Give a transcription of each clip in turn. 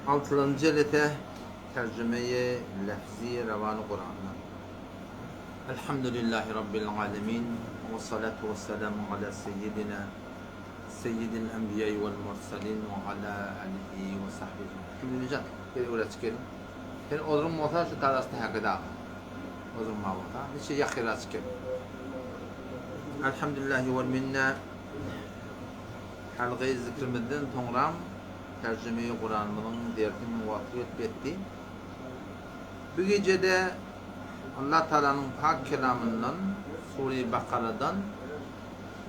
Altylanjy jelese terjümeýi lefzi rewany Kurandan. Elhamdülillahi Rabbil alemin we salatu we selamu ala seýýidina seýýidil enbiýai wel murselin we ala alihi we sahbihi ecmaîn. Kimdi jan? Gel öwre çyk geliň. Sen ozruň bolsa şu taraşda häkede aga. Ozruň bar bolsa, niçe ýakyra çyk gel. Elhamdülillahi wel minne. Halgaýy zikrimizden soňram terjimeýi Kuranymyzyň dersiniň wagty gelip ýetdi. Bu gijede Allah Tagalanyň pak kelamyndan Sure-i Bakaradan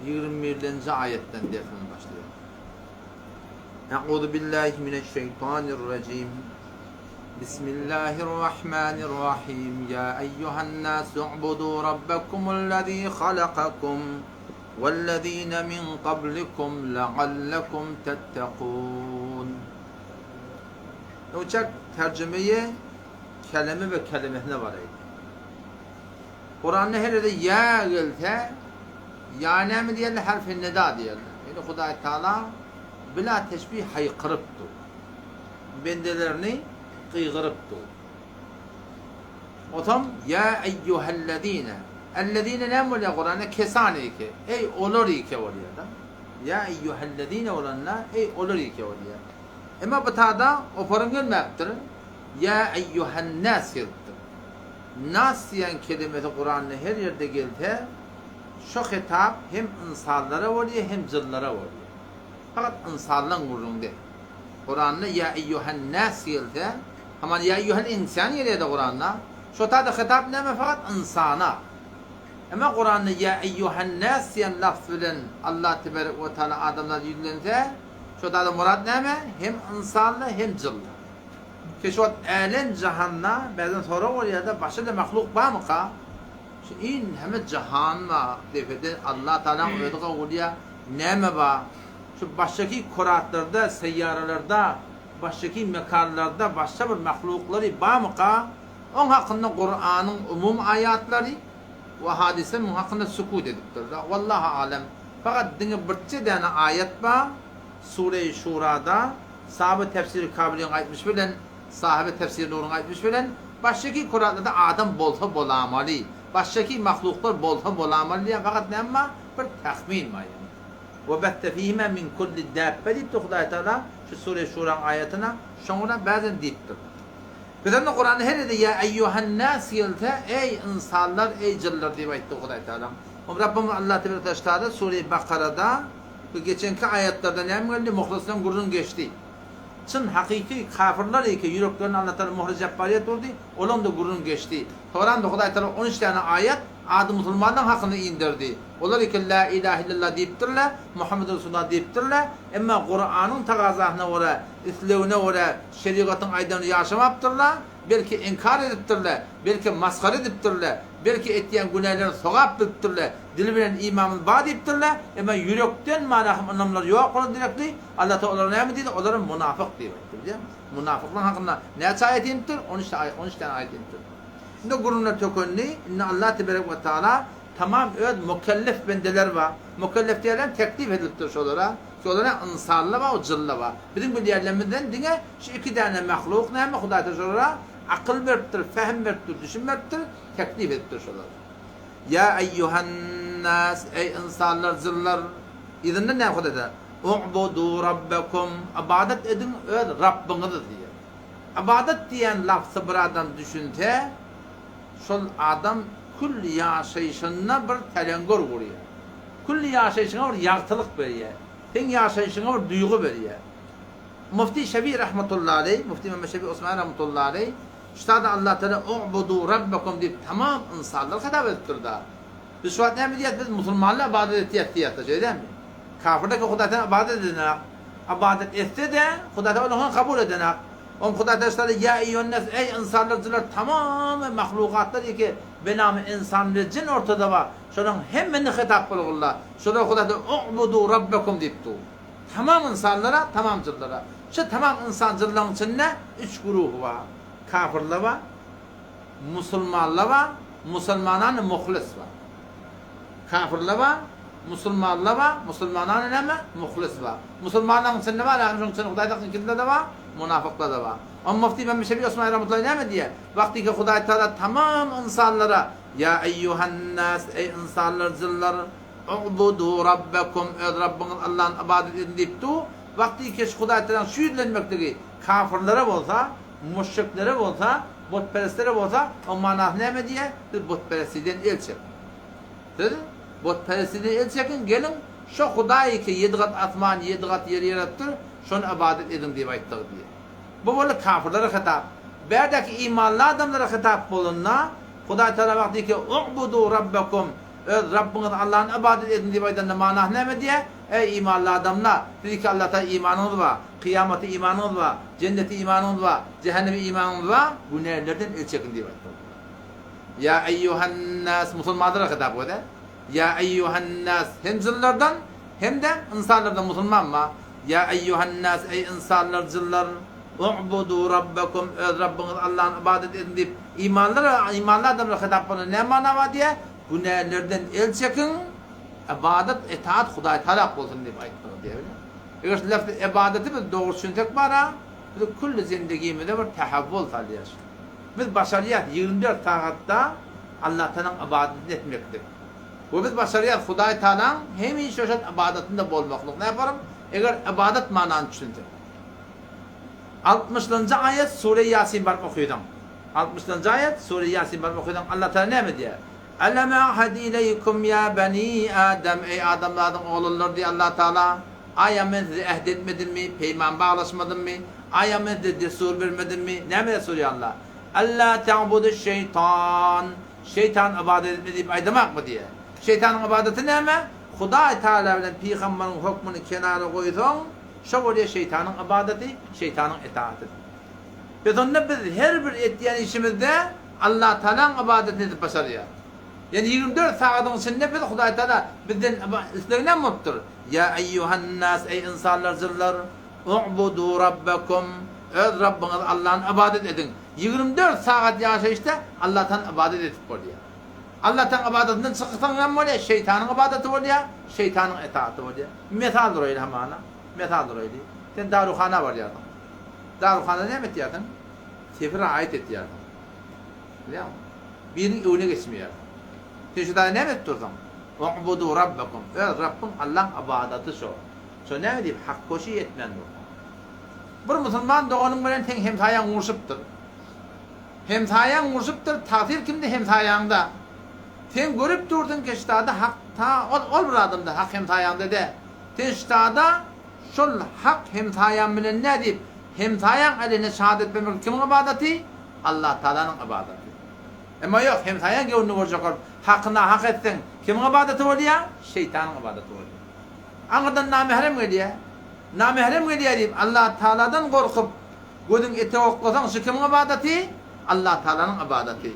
21-nji aýatdan dersimizi başlaýarys. Euzu billahi mineşşeýtanirrajim. Bismillahirrahmanirrahim. Ya eyyuhan nasu ubudu rabbakumul-lezî halakakum Wellezine min kablikum leallekum tettekun. Uçak terjimeyi kelime we kelimesine bar eýdi. Kuranda her ýerde ýa gelse, ýa näme diýerler? Harfi nida diýerler. Ýöne Hudaý Taala bila teşbih haýkyryp dur. Bendelerini gygyryp dur. Otam, Ýa eýýuhellezine. Ellezine näme bolýar Kuranda? Kesan eke. Eý, olar eke bolýar-da. Ýa eýýuhellezine bolanda, eý, olar eke bolýar. Emma bu tada oparyň gelmäpdir. Ýa eýýuhennäs gelipdir. Nas diýen kelimesi Kuranda her ýerde gelse, şo hitap hem ynsanlara bolýar, hem jynlara bolýar. Fakat ynsanlaň gürrüňde. Kuranda Ýa eýýuhennäs gelse, Aman ýa eýýuhel insan gelýärde Kuranda. Şo taýda hitap näme fakat ynsana. Emma Kuranda ýa eýýuhennäs diýen lafz bilen Allah teberek we taala adamzada ýüzlense, şo taýda murat näme? Hem ynsanla hem jynla. Ki şu wagt älem jahanda bäzden sorag bolýarda başga-da mahluk barmyka? Şu in hemme jahan bar depede Allah taalaň özi gowulýar näme bar? Şu başdaki kuratlarda, seýýaralarda Başdaky mekanlarda başga bir mahluklary barmyka, oň hakynda Kuranyň umum aýatlary we hadyslar muň hakynda sükut edipdirler. Wallahy alem. Fakat diňe birçe däne aýat bar, Sure-i Şurada, sahaby tefsiri Kabiliň aýtmyşy bilen, sahyby tefsiri Nuryň aýtmyşy bilen, başdaky kuratlarda adam bolsa bolamaly, başdaky mahluklar bolsa bolamaly diýen fakat näme bar, bir tahmin bar ýöne. We bette fihime min kulli däbbe diýipdir Hudaý Tagala şu Sure Şuraň aýatyna şoňa bäzen diýipdir. Bizem-de Kuranda her ýerde ýa eýýuhennäs gelse eý ynsanlar eý jynlar diýip aýtdy Hudaý Tagala. Oň Rabbymyz Allah tebaraka we taala Sure Bakarada bu geçenki aýatlarda näme geldi muhlyslaryň gürrüň geçdi. Çyn hakyky kafyrlar eke ýüreklerini Allah Tagala muhry jepbariýet urdy olaň-da gürrüň geçdi. Soramda Hudaý Tagala 13 däne aýat Ady musulmanlaň hakyna inderdi. Olar eken Lä ilahe illallah diýipdirler, Muhammed Resulullah diýipdirler, emma Kuranyň tagazasyna görä, islegine görä, şerigatyň aýdanyny ýaşamapdyrlar, belki inkar edipdirler, belki masgara edipdirler, belki etýän günälerini sogap bilipdirler, dili bilen imanymyz bar diýipdirler, emma ýürekden manahym ynamlary ýok bolan direkli, Allah Tagala olara näme diýdi, olara munafyk diýip aýtdy, bilýäňmi? Munafyklaryň hakynda näçe aýat inipdir? On üç on üç däne aýat inipdir. Indi gürrüňler tökendi, indi Allah teberek we taala tamam öz mukellef bendeleri bar. Mukellef diýerler teklif edilipdir şolara. Şolara ynsanlar bar we jynlar bar. Biziň bilýänlerimizden diňe şu iki däne mahluk näme Hudaý taala şolara akyl beripdir, fehm beripdir, düşüm beripdir, teklif edipdir şolara. Ýa eýýuhan-nas, eý ynsanlar, jynlar. Yzyndan näme Hudaý taala? U'budu rabbakum, ybadat ediň öz Rabbyňyzy diýýär. Ybadat diýen lafza bir adam düşünse, şol adam külli ýaşaýşynda bir täleňgör gurýar. Külli ýaşaýşyňa bir ýagtylyk berýär. Seň ýaşaýşyňa bir duýgy berýär. Mufti Şefi rahmetullahi aleý, Mufti Mehmet Şefi Osmani rahmetullahi aleý, şu taýda Allah Teala U'budu rabbakum diýip tamam ynsanlary hitap edipdir-da. Biz şu wagt näme diýýäs, biz musulmanlar ybadat etýäs diýýäs-de, şeýle dälmi? Kafirler ki Hudaý Teala ybadat edenok. Ybadat etse-de, Hudaý Tagala ony kabul edenak. Oň Hudaý Tagala Ýa eýýuhan-nas, eý ynsanlar, jynlar, tamamy mahlukatlar ýeke benamy ynsan we jyn ortada bar, şolaryň hemmesine hitap kylgylla. Şolara Hudaý Tagala U'budu rabbakum diýip dur. Tamam ynsanlara, tamam jynlara. Şu tamam ynsan jynlaryň içinde üç güruhy bar. Kafyrlar bar, musulmanlar bar, musulmanany muhlis bar. Kafirler bar, musulmanlar bar, musulmanlar näme? Muhlis bar. Musulmanlaryň içinde bar, ýagny şonuň içinde Hudaý saklasyn ikisinde-de bar. Munafyklarda bar. Oň mufti Imam Şebi Osmany rahmetullahi näme diýýär? Wagtyky Hudaý Tagala tamam ynsanlara Ýa eýýuhan-nas, eý ynsanlar, jynlar, u'budu rabbakum, öz Rabbyňyz Allany ybadat ediň diýip dur. Wagtyky şu Hudaý Tagalaň şu ýüzlenmekligi kafyrlara bolsa, müşriklere bolsa, butperestlere bolsa, oň manasy näme diýýär? Siz butperestlikden el çekiň. Siz butperestlikden el çekiň, geliň, şo Hudaý ki ýedi gat asman, ýedi gat ýeri ýaradypdyr, şony ybadat ediň diýip aýtdygy diýýär. Bu boldy kafyrlara hitap. Bärdäki imanly adamlara hitap bolanda, Hudaý Tagala wagt diýki, U'budu Rabbakum, Öz Rabbyňyz Allany ybadat ediň diýip aýdanda manasy näme diýýär? Eý imanly adamlar, siziňki Alla Tagala imanyňyz bar, kyýamata imanyňyz bar, jennete imanyňyz bar, jähenneme imanyňyz bar, günälerden el çekiň diýip aýtdy. Ýa eýýuhan-nas, musulmanlara hitap göze. Ýa eýýuhan-nas, hem jynlardan, hem-de ynsanlardan musulman bar. Ýa eýýuhan-nas, eý ynsanlar, jynlar, u'budu Rabbakum, öz Rabbyňyz Allany ybadat ediň diýip, imanlylara, imanly adamlara hitap bolanda näme mana bar diýýär? Günälerden el çekiň, ybadat, etaat Hudaý tarap bolsun diýip aýtdygy diýýär. Eger şu lafzy ybadaty biz dogry düşünsek bar-a, biziň külli zendigimize bir tähewwul salýar. Biz başarýas 24 sagatda Allatalaň ybadatyny etmeklik. We biz başarýas Hudaý Tagalaň hemişe şol ybadatynda bolmaklyk. Näparym? Eger ybadat manany düşünsek. Altmyşlynjy aýat Sure Ýasin baryp okydyň. Altmyşlynjy aýat Sure Ýasin baryp okydyň. Allah Tagala näme diýýär? Elem a'had ileýkum ýa beni Adam eý adamzadyň oglanlary diýýär Allah Tagala. Aýa men size äht etmedimmi, peýman baglaşmadymmy? Aýa men size dessur bermedimmi? Näme dessur ýa Allah? Alla ta'buduş şeýtan. Şeýtan ybadat etme diýip aýdamakmy diýýär. Şeýtanyň ybadaty näme? Hudaý Tagala bilen pygamberiň hökmüni kenara goýsaň, şo bolýar şeýtanyň ybadaty, şeýtanyň etaaty. Biz onda biz her bir etýän işimizde Allah Tagalaň ybadatyny edip başarýarys. Ýagny 24 sagadyň içinde biz Hudaý Tagala bizden islegi näme bolupdyr? Ýa eýýuhan-nas, eý ynsanlar, jynlar, U'budu Rabbakum, öz Rabbyňyz Allany ybadat ediň. 24 sagat ýaşaýyşda Allahdan ybadat edip bolýar. Allahdan ybadatyndan çyksaň näme bolýar? Şeýtanyň ybadaty bolýar, şeýtanyň etaaty bolýar. Mysal duraýly hamana, mysal duraýly. Sen daruhana barýarsyň. Daruhanada näme etýärsiň? Sefi raýat etýärsiň. Bilýäňmi? Biriniň öňüne geçmeýärsiň. Sen şu zada näme edip dursuň? U'budu Rabbakum, öz Rabbyň Allaň ybadaty şo. Şo näme diýip hak koşy etmän dursuň? Bir musulman doganyň bilen seň hemsaýaň urşupdyr. Hemsaýaň urşupdyr, tagsyr kimde hemsaýaňda. Sen görüp dursuň ki ştada hak ta ol ol bir adamda hak hemsaýaňda dä. Sen ştada şol hak hemsaýam bilen nä diýip hemsaýaň aleyhine şahadat bermek kimiň ybadaty? Allah Taalanyň ybadaty. Emma ýok hemsaýaň göwnüni görjek bolup haky nahak etseň kimiň ybadaty bolýar? Şeýtanyň ybadaty bolýar. Aňyrdan namährem gelýär. Namährem gelýär diýip, Allatagaladan gorkup, gözüň ete oklasaň, şu kimiň ybadaty? Allatagalanyň ybadaty.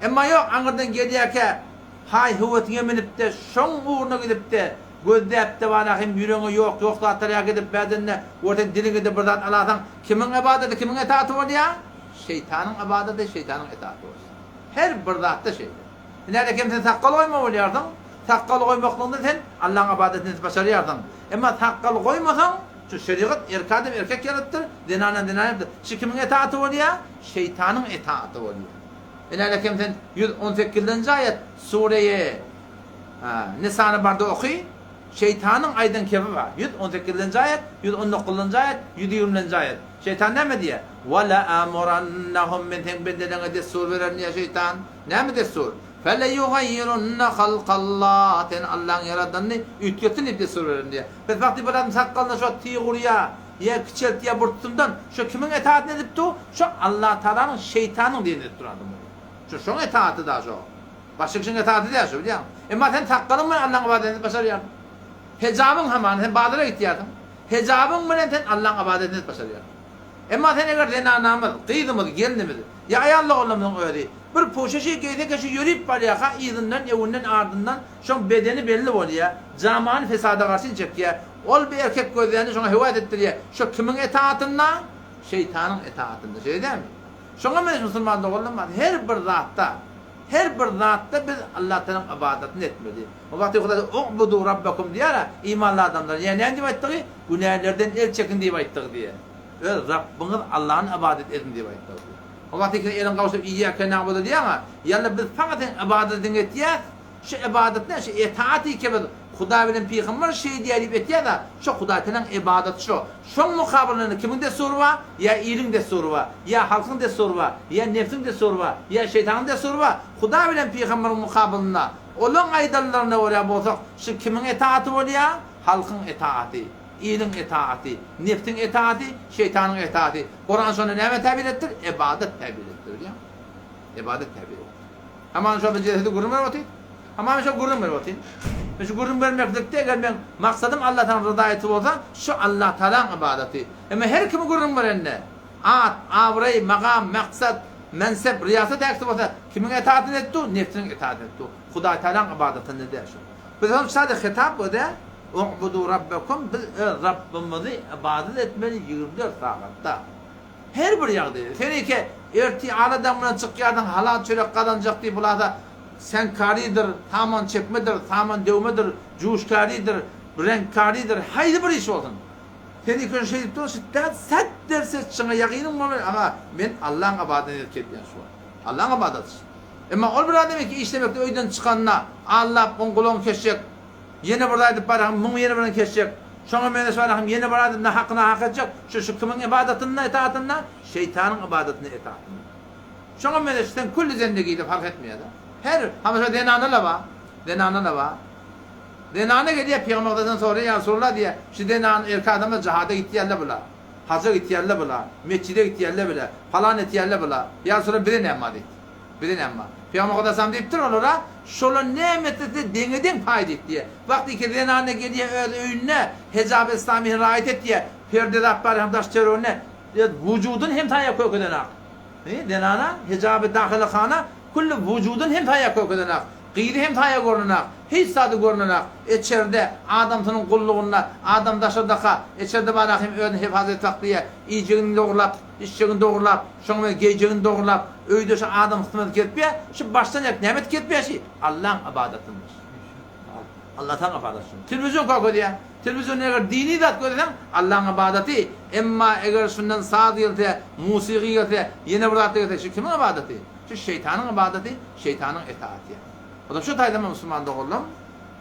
Emma ýok, aňyrdan gelýärkä, haý-höwesiňe münüp-de, şoň ugruna gidip-de, gözläp-de bana hem ýüregiňe ýok-ýok zatlar äkidip, bäzende görseň diliňe-de bir zat alasaň, kimiň ybadaty, kimiň etaaty bolýar? Şeýtanyň ybadaty, şeýtanyň etaaty bolýar. Her bir zatda şeýle. Ine, kem sen sakgal goýma bolýarsyň. Sakgal goýmaklygyňda sen Allaň ybadatyny edip başarýarsyň. Emma sakgal goýmasaň, şu şerigat erkek adam erkek ýalydyr, zenan zenan ýalydyr. Şu kimiň etaaty bolýar? Şeýtanyň etaaty bolýar. Ine, kem sen 118-nji aýat Sureýe Nisany barda oky. Şeýtanyň aýdan kebi bar. 118-nji aýat, 119-njy aýat, 120-nji aýat. Şeýtan näme diýýär? Wa la amurannahum men seň bendeleriňe dessur bererin diýýär şeýtan. Näme dessur? Feleýugaýýirunne halkallah, sen Allaň ýaradanyny üýtgetsin diýip dessur beren diýýär. Bes wagty bir adam sakgalyna şo tyg urýar, ýa kiçeltýär bir tutumdan, şo kimiň etaatyny edip dur? Şo Allatagalanyň şeýtanyň diýenini edip duran adam bolýar. Şo şoň etaaty da şo. Başga kişiň etaaty däl şo, bilýäňmi? Emma sen sakgalyň bilen Allaň ybadatyny edip başarýarsyň. Hijabyň hamana sen bazara gitýärsiň. Hijabyň bilen sen Allaň ybadatyny edip başarýarsyň. Emma sen eger zenanamyz, gyzymyz, gelnimiz, ýa aýal doganlarymyzyň özi bir puşa şi geýse keşi ýörip barýarka yzyndan, öňünden, ardyndan şoň bedeni belli bolýar, jamany fesada garşy çekýär. Ol bir erkek gözlände şoňa höwes etdirýär. Şo kimiň etaatynda? Şeýtanyň etaatynda. Şeýle dälmi? Şoňa meňzeş musulman doganlarym her bir zatda, her bir zatda biz Allatagalaň ybadatyny etmeli. O wagty Hudaý U'budu rabbakum diýýär-ä imanly adamlara. Ýa näme diýip aýtdygy? Günälerden el çekiň diýip aýtdygy diýýär. Öz Rabbyňyz Allany ybadat ediň diýip aýtdy. O wagt sen eliňi gowşuryp Iýýäke na'budu diýýäň-ä, ýa-da biz saňa seň ybadatyňy etýäs, şu ybadat näme, şu etaat iki biz Hudaý bilen pygamber şeý diýýär diýip etýäs-ä, şo Hudaý Tagalaň ybadaty şo. Şoň mukabylynda kimiň dessury bar? Ýa iliň dessury bar, ýa halkyň dessury bar, ýa nebsiň dessury bar, ýa şeýtanyň dessury bar. Hudaý bilen pygamberiň mukabylynda olaň aýdanlaryna görä bolsak, şu kimiň etaaty bolýar? Halkyň etaaty. Iliň etaaty, nebsiň etaaty, şeýtanyň etaaty. Kuran şony näme täbir etdir? Ybadat täbir etdir, bilýäňmi? Ybadat täbir etdir. Hamana şo bir jesedi gürrüň berip otyryn. Hamana şo gürrüň berip otyryn. Men şu gürrüň bermeklikde eger meň maksadym Allah Tagalaň ryzaýaty bolsa, şu Allah Tagalaň ybadaty. Emma her kimi gürrüň berende, at, abraý, magam, maksat, mensep, riýasat äkisi bolsa, kimiň etaatyny etdi? Nebsiniň etaatyny etdi. Hudaý Tagalaň ybadatyny däl şu. Biz hem sada hitap bu-da, U'budu Rabbekum, biz öz Rabbymyzy ybadat etmeli 24 sagatda. Her bir ýagdaýda. Sen eke ertir aladaň bilen çykýarsyň halal çörek gazanjak diýip bulada seňkaridir, saman çekmedir, saman döwmedir, juşkaridir, reňkkaridir, haýsy bir iş bolsun. Sen eke şeýdip dur, şitdä sat derse çyňa ýagynyň bolmaly, aga men Allaň ybadatyny edip gelýän şu wagt. Allaň ybadaty. Emma ol bir adam eke işlemekde öýden çykanda allap oň gulagyny kesjek, Ýene bir zat edip barahym, muň ýene birini kesjek. Şoňa meňzeş barahym, ýene bir adam nahaky nahak etjek. Şu şu kimiň ybadatynda, etaatynda? Şeýtanyň ybadatynda, etaatynda. Şoňa meňzeş sen külli zendigide fark etmeýär-de. Her, hamaşa zenana-la bar. Zenana-la bar. Zenana gelýär, Pygamber Aleyhisselam soraýar, Ýa Resulallah diýýär, şu zenan erkek adamlar jihada gitýärler bular. Haja gitýärler bular. Mesjide gitýärler bile. Palan etýärler bular. Ýa Resulallah bize näme bar diýdi. Bize näme bar? Pygamber Aleyhisselam diýipdir olara, Şolar näme etse size deňe-deň paý diýip diýýär. Wagty ki zenana gelýär öz öýünde hejap islamyny raýat etýär, perde zat bar hem daş töwereginde öz wujudyny hem taýa kök edenak. He, zenana hejaby dahyly hana külli wujudyny hem taýa kök edenak. Gyzy hem taýa görnenak, hiç zady görnenak. Eçerde adamsynyň gullugynda, adam daşardaka, eçerde bara hem özüni hefazat et saklaýar. Iýjegini dogrulap, Içjegini dogrulap, şoň bilen geýjegini dogrulap, öýde şu adam hyzmat etýär, şu başdan aýak näme etip etýär şi? Allaň ybadatyndyr. Allaň ybadaty şun. Telewizyon görkezýär. Telewizyon eger dini zat görseň, Allaň ybadaty. Emma eger şundan saz gelse, musigy gelse, ýene bir zat gelse, şu kimiň ybadaty? Şu şeýtanyň ybadaty, şeýtanyň etaaty. O zaman şu taýdan musulman doganlarym,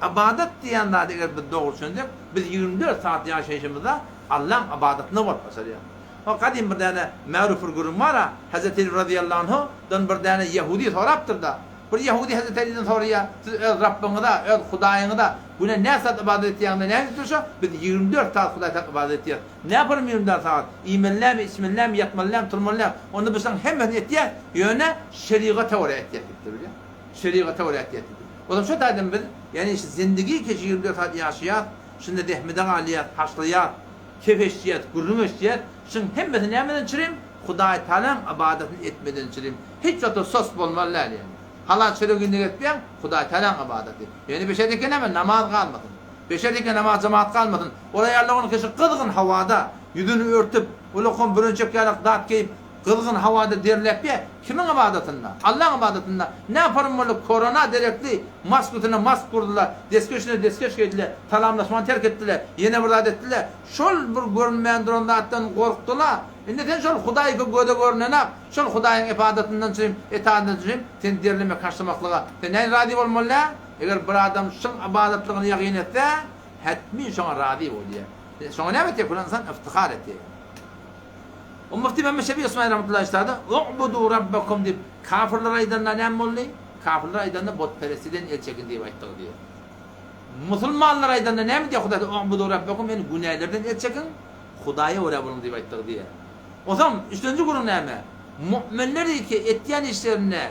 ybadat diýen zady eger biz dogry düşünsek, biz 24 saat ýaşaýşymyzda Allaň ybadatyna bolup başarýar. O gadym bir däne märup bir gürrüň bar-a, Hezreti Eli razyýallahu anhu dan bir däne ýehudy sorapdyr-da. Bir ýehudy Hezreti Eliden soraýar, Siz öz Rabbyňyza, öz Hudaýyňyza güne näçe sagat ybadat etýäňiz-de näme diýip durşa, Biz 24 sagat Hudaýa tarap ybadat etýäris. Näparam 24 sagat? Iýmeli näme, içmeli näme, ýatmaly näme, turmaly näme? Onda biz şolaryň hemmesini etýäris, ýöne şerigata görä etýäris diýipdir, bilýäňmi? Şerigata görä etýäris diýipdir. O zaman şo taýdan biz, ýagny şu zindigi keç 24 sagat ýaşaýas, şunda zähmete galýas, haşlaýas, Kep eşidýäs, gürrüň eşidýäs, şuň hemmesi nämeden çürim? Hudaý Tagalaň ybadatyny etmeden çürim. Hiç wagtda sos bolmaly däl ýagny. Halal çörek indi etmeýäň, Hudaý Tagalaň ybadaty. Ýöne beşer eken näme? Namaz galmasyn. Beşer eken namaz jemagat galmasyn. Ol aýallar ony keşi gyzgyn howada ýüzüni örtüp, ulakam bürençek ýalak zat geýip, Gyzgyn howada derläpýä, kimiň ybadatynda? Allaň ybadatynda. Näparum boldy, korona derekli mask üstüne mask gurdular, deskeş üstüne deskeş geýdiler, salamlaşmany terk etdiler, ýene bir zat etdiler. Şol bir görünmän duran zatdan gorkdular. Indi sen şol Hudaýka göze görünenak, şol Hudaýyň ybadatyndan çynym, etaatyndan çynym, sen derlemek, haşlamaklyga sen nähili razy bolmaly däl? Eger bir adam şyň ybadatlygyny ýagyn etse, hetmi şoňa razy bolýar. Şoňa näme etýär? Kuran ynsan yftihar etýär. O Mufti Mehmet Şefi Osmani rahmetullahi üstada U'budu rabbakum diýip kafirler aýdanda näme boldy? Kafirler aýdanda butperestiden el çekin diýip aýtdygy diýýär. Musulmanlar aýdanda näme diýýär Hudaý U'budu rabbakum ýani günälerden el çekiň, Hudaýa görä boluň diýip aýtdygy diýýär. Onsoň üçlenji gürrüň näme? Mu'minler ki etýän işlerinde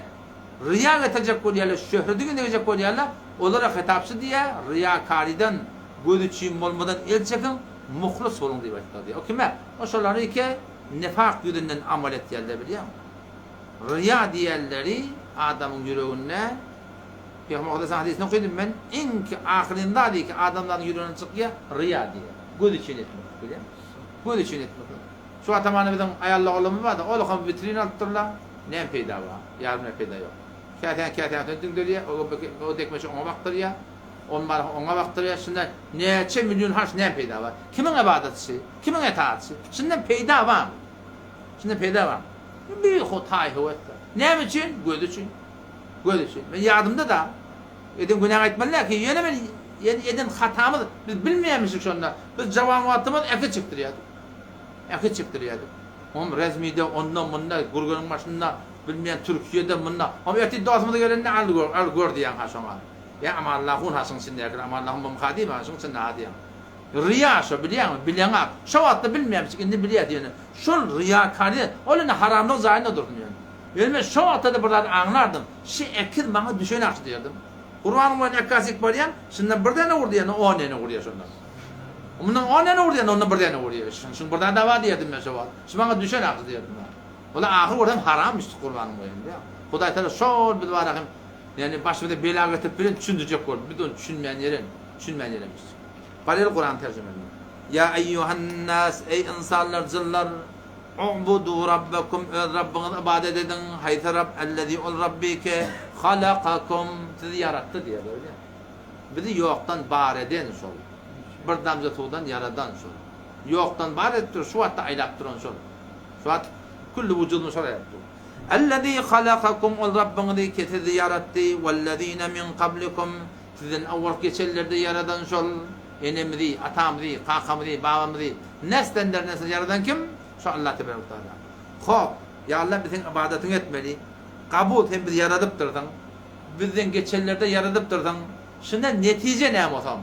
riýa getirjek bolýarlar, şöhreti gizlejek bolýarlar, olara hitapçy diýýär, riýakarydan, göz üçin bolmadan el çekiň, Muhlys boluň diýip aýtdylar diýýär. O kime? O şolary ki, nifak ýüzünden amal etýärler bilýäňmi? Ryýa diýenleri adamyň ýüreginde Pygamber Aleyhisselam hadysynda okydym men, iň ki ahyrynda diýki adamlaryň ýüreginden çykýar ryýa diýýär. Göz üçin etmek bilýäňmi? Göz üçin etmek. Şu atamany biziň aýal doganlarymyz bardy, ol hem witrin alyp durlar. Näme peýda bar? Ýarym peýda ýok. Käsäň käsäň üstüne düňderýär, o dekmeçi oňa bakdyrýar. On bar oňa bakdyrýar. Şunda näçe million harç näme peýda bar? Kimiň ybadatçy? Kimiň etaatçy? Şundan peýda barmy? Şundan peýda barmy? Bir hutaý höwesdir. Näme üçin? Göz üçin. Göz üçin. Men ýadymda-da, eden günäňi aýtmaly däl ki, ýöne men eden hatamyz, biz bilmeýärmişik şonda. Biz jawan wagtymyz äki çekdirýärdik. Äki çekdirýärdik. Oňam Rezmide, onda, munda, Gürgeniň başynda, bilmeýän Türkiýede, munda. Oňam ertir dostumyz gelende al gör, al gör diýýäň ha şoňa. Ýa Amanlahun ha şuň içindäki, Amanlahun bamyka diýme, şuň içinde ha diýýäň. Ryýa şo, bilýäňmi, bileňak. Şo wagtda bilmeýärmişik, indi bilýäs ýöne. Şol ryýakary, ol indi haramlyk jaýynda dursun ýöne. Ýöne men şo wagtda-da bir zat aňlardym, şi ekiz maňa düşen ýagşy diýerdim. Gurbanyň boýuna ekasik barýan, şundan bir däne urdy ýa on däne urýar şondan. Mundan on däne urdy ýa ondan bir däne urýar. Şuň bir däne bar diýerdim men şo wagt. Şu maňa düşen ýagşy diýerdim men. Ola ahyr görsem haram üsti Gurbanyň boýuna diýýär. Hudaý Tagala şol biz barada hem ýani başymyza bela getirip bilen düşündirjek boldy. Biz ony düşünmän ýeren, düşünmän ýerenmiş. Barýar Kuran terjimesine. Ýa eýýuhan-nas, eý ynsanlar, jynlar, U'budu Rabbakum, öz Rabbyňyza ybadat ediň, haýsy Rabb, Ellezî, ol Rabbi ki, halakakum, sizi ýaratdy diýýär, görýäňmi? Bizi ýokdan bar eden şol. Bir damja suwdan ýaradan şol. Ýokdan bar edip dur, şu wagtda aýlap duran şol. Şu wagt külli wujudymyzy şol aýlap dur. Ellezî halakakum, ol Rabbyňyzy ki, sizi ýaratdy, wellezîne min kablikum, sizden owalky geçenleri-de ýaradan şol. Enemizi, atamyzy, kakamyzy, babamyzy nesden-der nesle ýaradan kim? Şo Allah tebarek we taala. Hop, ýa Allah biz seň ybadatyňy etmeli. Kabul sen bizi ýaradypdyrsyň. Bizden geçenlerde ýaradypdyrsyň. Şundan netije näme bolsam?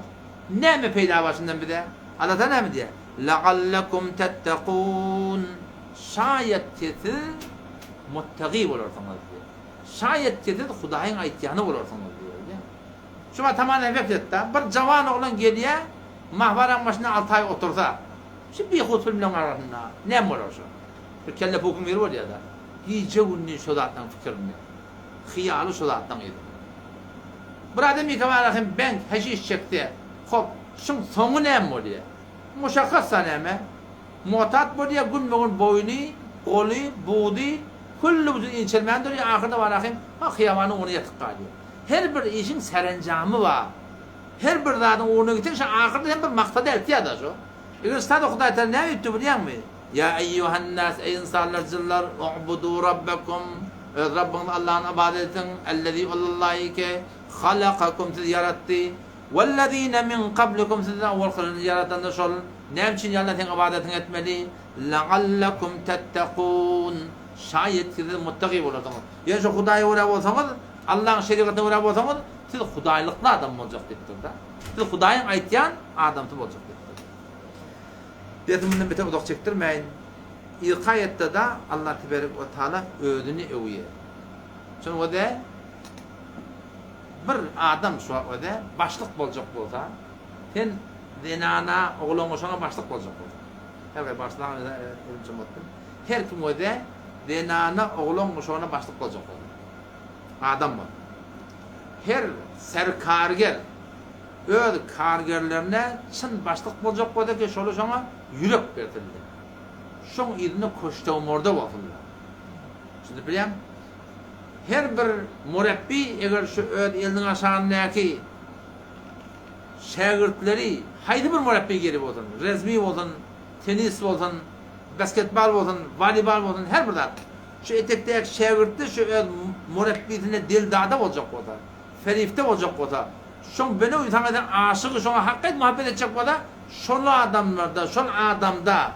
Näme peýda bar şundan bize? Allah taala näme diýýär? La'allakum tettekun. Şaýat ki siz muttagi bolarsyňyz diýýär. Şaýat ki siz Hudaýyň aýtýany bolarsyňyz diýýär. Şu wagt tamam efekt etdi. Bir jawan oglan gelýä, mahbaraň başynda alty aý otursa, şu bihut filmleň arasynda näme bolar şo? Bir kelle pukuň biri bolýa-da. Gije-gündiz şo zatlaň pikirinde. Hyýaly şo zatlaň yzynda. Bir adam ýeke bara hem beňk, heşiş çekse, hop, şuň soňy näme bolýa? Muşakgatsa näme? Mutat bolýa, günbe-gün boýny, goly, budy, külli bütin inçelmän durýa, ahyrda bara hem, ha, hyýabanyň ugruna ýatyp galýa. Her bir işiň serenjamy bar. Her bir zadyň ugruna gitseň şo ahyrda hem bir maksada eltýär-de şo. Eger sada Hudaý Tagala näme diýipdir bilýäňmi? Ýa eýýuhan-nas, eý ynsanlar, jynlar, u'budu Rabbakum, öz Rabbyňyz Allahny ybadat ediň, ellezî ol Allahy ki, halakakum sizi ýaratdy, wellezîne min kablikum sizden owalkylary ýaradan-da şol, näme üçin ýa Allah seň ybadatyňy etmeli? La'allakum tettekûn, şaýat ki siz muttaki bolarsyňyz. Ýöne şo Hudaýa görä bolsaňyz, Allaň şerigatyna görä bolsaňyz, siz hudaýlykly adam boljak diýipdir-de. Siz Hudaýyň aýtýan adamsy boljak diýipdir. Dersi mundan beter uzak çekdirmäýin. Yzky aýatda-da Allah teberek we taala özüni öwýär. Şonuň özi bir adam şu wagt özi başlyk boljak bolsa, sen zenana, oglan şoňa başlyk boljak bolsa. Her bir başlyga elim çomotdum. Her kim özi zenana, oglan şoňa başlyk boljak bolsa. Adam bol. Her serkarger öz kargerlerine çyn başlyk boljak bolsa ki, şolar şoňa ýürek bersinler. Şoň yzynda köştegmorda bolsunlar. Düşünip bilýäňmi? Her bir murepbi eger şu öz eliniň aşagyndaky şägirtleri haýsy bir murepbi gerek bolsun, rezmi bolsun, tennis bolsun, basketbal bolsun, woleýbol bolsun, her bir zat. Şu etekdäki şägirtde şu öz murepbisine dildada boljak bolsa, ferifte boljak bolsa, şoň bene saňa sen aşygy şoňa hakyt muhabbet etjek bolsa, şol adamlarda, şol adamda,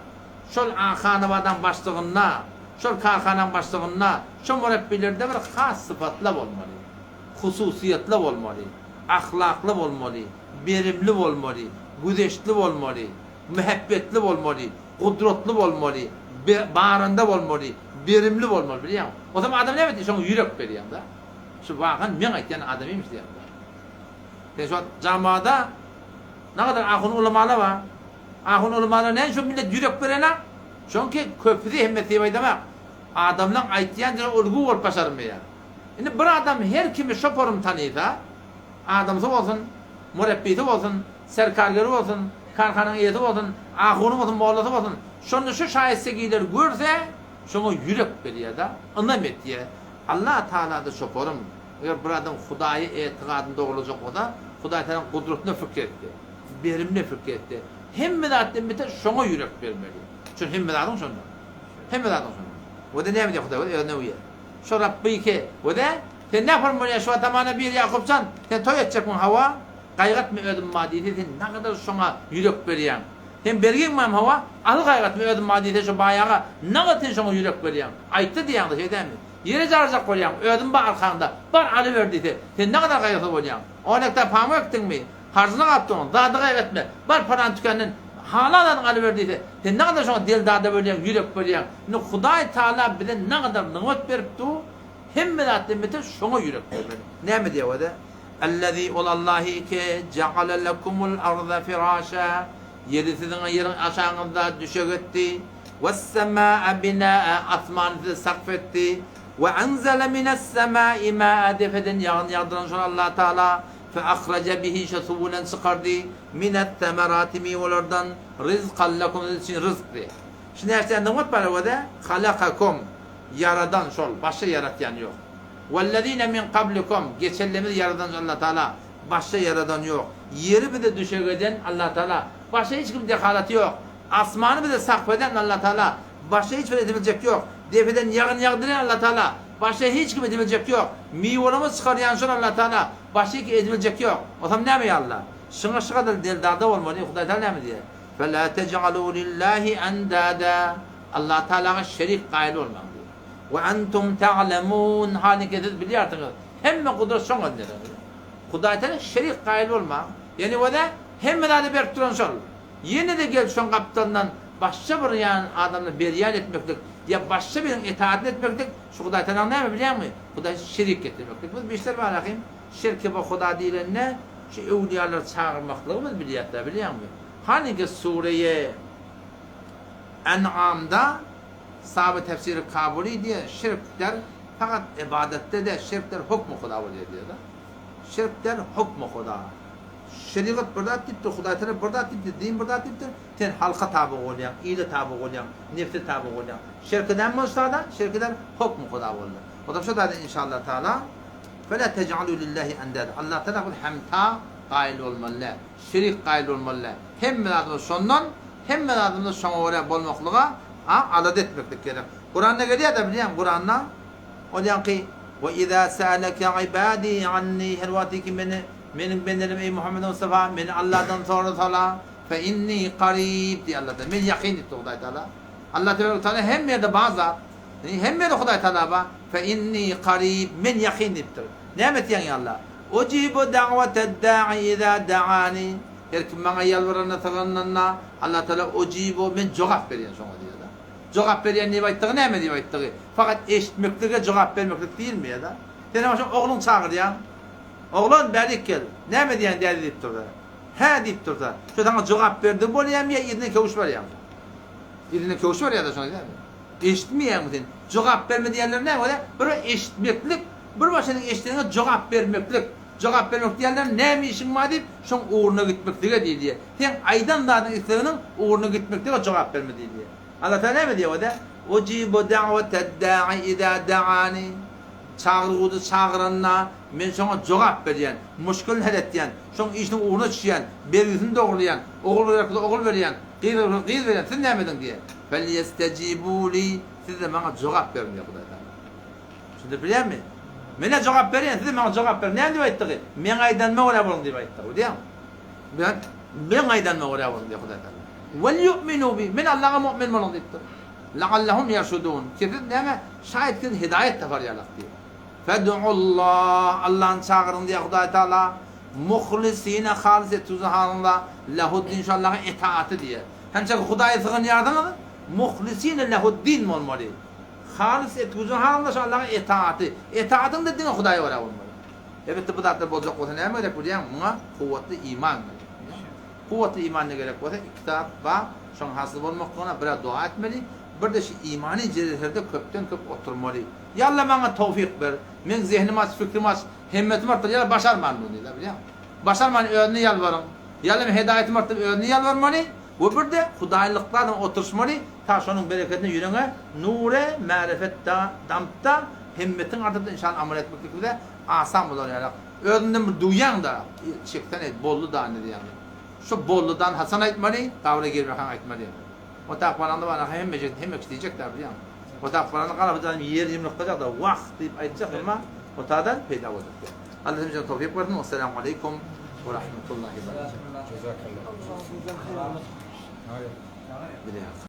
şol hanabadaň başlygynda, şol karhanaň başlygynda, şo murepbilerde bir has sypatla bolmaly, hususyýetli bolmaly, ahlakly bolmaly, berimli bolmaly, güzeştli bolmaly, Mähebbetli bolmaly, gudratly bolmaly, baranda bolmaly, berimli bolmaly bilýäňmi? O zaman adam näme diýýär? Şoňa ýürek berýäň-de. Şu wakan meň aýtýan adamymyş diýýäň-de. Sen şu wagt jamada nagadar ahun ulamalar bar. Ahun ulamalar näme üçin millet ýürek berenak? Çünki köpüsi hemmesi diýip aýdamak. Adamlaň aýtýan ýeri ulgy bolup başarmaýar. Indi bir adam her kimi şoporym tanysa, Adamsy bolsun, murebbisi bolsun, serkargeri bolsun, karhanaň eýesi bolsun, ahuny bolsun, mollasy bolsun, şonda şu şaýystegileri görse, şoňa ýürek berýär-de, ynam etýär. Allah Tagala-da şoporym, eger bir adam Hudaýa etigadyny dogrulajak bolsa, Hudaý Tagalaň gudratyna fikir etdi. Berimine fikir etdi. Hemme zatdan beter şoňa ýürek bermeli. Çünki hemme zadyň şonda. Hemme zadyň şonda. Wede näme diýýär Hudaý özüne uýýar. Şo Rabby ki, wede, sen näme bolýar şu atamana bir Ýakupjan, sen toý etjekmiň hawa, gaýgatma özüm ma diýse sen nagadar şoňa ýürek berýäň. Sen bergiňmem hawa, asyl gaýgatma özüm ma diýse şo baýaga nagat sen şoňa ýürek berýäň. Aýtdy diýýäňda şeýdämi? Ýere jarjak bolýaň, özüm bar arkaňda, bar alyber diýse, sen nagadar gaýgysyz bolýaň. On gektar pamyk ekdiňmi? Harjyna galypdy onuň, zady gaýgy etme, bar palan tükenden halal zadyňy alyber diýse, sen nagadar şoňa dildada bolýaň, ýürek berýäň. Indi Hudaý Taala bize nagadar nygmat berip dur, hemme zatdan beter şoňa ýürek bermeli. Näme diýýär o-da? Ellezî, ol Allahy ki, ja'ale lekumul arda firâşa, ýeri siziň ýeriň aşagyňyzda düşek etdi, wes-semâe binâe, asmany size sakf etdi, we enzele mines-semâi mâe, depeden ýagyn ýagdyran şol Allah Taala, fe ahraje bihi, şo suw bilen çykardy, mines-semerâti, miwelerden, rizkan lekum, siz üçin ryzkdy. Şu närsä nygmat bar öweze, halakakum, ýaradan şol, başga ýaratýan ýok. Wellezine min kablikum, geçenlerimizi ýaradan şol Allah Taala, başga ýaradan ýok. Ýeri bize düşek eden Allah Taala, başga hiç kim dehalaty ýok. Asmany bize sakf eden Allah Taala, başga hiç bir edibiljek ýok. Depeden ýagyn ýagdyrýan Allah Taala, başga hiç kim edibiljek ýok. Miwelerimizi çykarýan şol Allah Taala, başga hiç kim edibiljek ýok. Osam näme ýa Allah? Şuňa şu gadar dildarda bolmaly, Hudaý Taala näme diýýär? Fela tej'alu lillahi endada, Allah Tagalaga şerik gaýyl bolmaň diýýär. We entum ta'lemun, halynki siz bilýärsiňiz, hemme gudrat şoň elinde. Hudaý Tagala şerik gaýyl bolmaň. Ýani wada hemme zady berip duran şol. Ýene-de gel şoň gapdalyndan başga bir ýan adamlar berýän etmeklik ýa başga biriniň etaatyny etmeklik şu Hudaý Tagalaň näme bilýäňmi? Hudaý şerik getirmeklik. Biz bişler bar ahym. Şirki bu Huda diýlende şu öwlüýalary çagyrmaklygy biz bilýäs-dä bilýäňmi? Hanyki sureýe En'amda Saby tefsiri Kabuly diýýär, şirkler fakat ybadatda däl, şirkler hukmy Huda bolýar diýýär-de. Şirkler hukmy Huda. Şerigat bir zat diýipdir, Hudaý tarap bir zat diýipdir, din bir zat diýipdir. Sen halka taby bolýaň, ile taby bolýaň, nefse taby bolýaň. Şirki näme bolsa-da, şirkiler hukmy Huda boldy. O zaman şu zady inşallah taala Fela tej'alu lillahi endada. Allah Tagala bir hemta gaýyl bolmaly däl. Şerik gaýyl bolmaly däl. Hemme zadymyz şondan, hemme zadymyz şoňa görä bolmaklyga a alada etmeklik gerek. Kuranda gelýär-de bilýäň, Kuranda ol ýaňky Ve izâ se'eleke ibâdî annî her wagty ki meni meniň bendelerim eý Muhammed Mustafa meni Allahdan sorasala fe innî karîb diýýär Allah Tagala. Men ýakyn diýipdir Hudaý Tagala. Allah Tebarek Teala hemme ýerde bar zat. Hemme ýerde Hudaý Tagala bar. Fe inni karib, men ýakyn diýipdir. Näme etýäň ýa Allah? Ujibu da'wated da'i iza da'ani. Her kim maňa ýalbaranda, sygananda, Allah Tagala ujibu, men jogap berýän şoňa diýýär-de. Jogap berýän diýip aýtdygy näme diýip aýtdygy? Fakat eşitmeklige jogap bermeklik diýilmeýär-de. Sen hem şo ogluň çagyrýaň. Oglan, bärik gel. Näme diýýäň däde diýip dursa. Hä diýip dursa. Şo saňa jogap berdigi bolýarmy ýa yzyndan köwüş barýarmy? Yzyndan köwüş barýar-da şoňa dämi? Eşitmeýäňmi sen? Jogap berme diýenleri näme bolýar? Bir eşitmeklik, bir başga seniň eşideniňe jogap bermeklik. Jogap bermek diýenleri näme işiň bar diýip, şoň ugruna gitmeklige diýilýär. Seň aýdan zadyň isleginiň ugruna gitmeklige jogap berme diýilýär. Allah Tagala näme diýýär o-da? Ujibu da'wetad-da'i iza da'ani. Çagyrgudy çagyranda, men şoňa jogap berýän, muşkilini hal etýän, şoň işiniň ugruna düşýän, bergisini dogrulaýan, ogul gerek bolsa ogul berýän, gyz gerek bolsa gyz berýän, siz näme ediň diýýär. Felýestejibû li, siz-de maňa jogap beriň diýýär Hudaý Tagala. Düşündirip bilýärmi? Men-ä jogap berýän, siz-de maňa jogap beriň. Näme diýip aýtdygy? Meň aýdanyma görä boluň diýip aýtdygy. Bilýäňmi? Ben, meň aýdanyma görä boluň diýýär Hudaý Tagala. Welýu'minû bi, men Allaha mu'min boluň diýipdir. La'allahum ýerşudun, ki siz näme, şaýat siz hidaýat tapar ýalak diýip. Fed'ullah, Allahny çagyryň diýýär Hudaý Tagala. Muhlisine halys etüzi halyňyza lehuddin şu Allaha etaaty diýýär. Hemçe Hudaýa sygynýarsyňyz, muhlisine lehuddin bolmaly. Halys etgüji halyňyza şu Allaha etaaty. Etaatyň-da diňe Hudaýa görä bolmaly. Elbetde bu zatlar boljak bolsa näme gerek bilýäňmi? Muňa kuwwatly iman gerek. Kuwwatly iman ne gerek bolsa iki zat bar, şoň hasyl bolmaklygyna bir-ä dua etmeli, bir-de şu imany jeleselerde köpden köp oturmaly. Ýa Alla maňa towfyk ber, meň zehnimi aç, fikrimi aç, Hemmetimi artdyr, ýa başarman muny diýýär, bilýäňmi? Başarman özüne ýalbaryň. Ýa men hedaýatymy artdyr, özüne ýalbarmaly we bir-de hudaýlyklardan oturyşmaly, ta şonuň berekedine ýüregiňe nure märefet da damtda, hemmetiň artypda inşallah amal etmeklik bize asan bolar ýaly. Özünden bir duýýaň-da, çeksen-eý, boldy-da indi diýýäň. Şu boldy-dany haçan aýtmaly? Gabra girmekaň aýtmaly. Otag baranda bana hemme hemme kişi diýjek-dä bilýäňmi? Otag baranda galaba janym ýer ýumrukdajak-da wah diýip aýtjak emma otadan peýda boljak däl. Allah hemmämize towfyk bersin. Wessalamu aleýkum we rahmetullahi we berekatuh. Jazakallah. Bilýän.